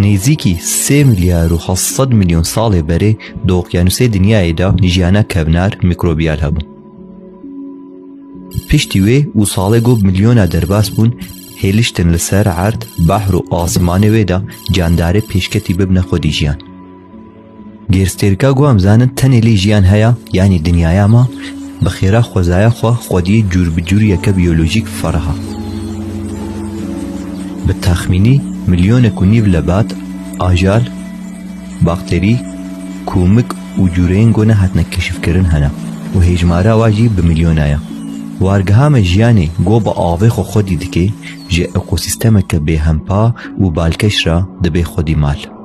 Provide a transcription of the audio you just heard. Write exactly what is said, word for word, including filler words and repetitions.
Nêzîkî sê milyar û heft sed milyon salê berê di oqyanusê dinyayê de jiyana kevnar, mîkrobiyal, hebû. Piştî wê û salê ku milyona derbas bûn, hêliştin li ser erd, behr û asîmanê wê de candarê pêşketî bibine xwedî jiyan. Gêrstêrka ku em zanin tenê lê jiyan heye, yanî dinyaya me, bi xêra xwezaya xwe xwediyê cûr bi cûr yeke biyolojîk feriha. Bi texmînî milyonek û nîv lebat, ajal, bakterî, kûmik û cûreyên ku nehatine keşifkirin hene û hêjmara wa jî bi milyona ye. Wargeha me jiyanê ku bi avê xwe xwedî dike, ji ekosîstemeke bêhempa û balkêş re dibe xwedî mal.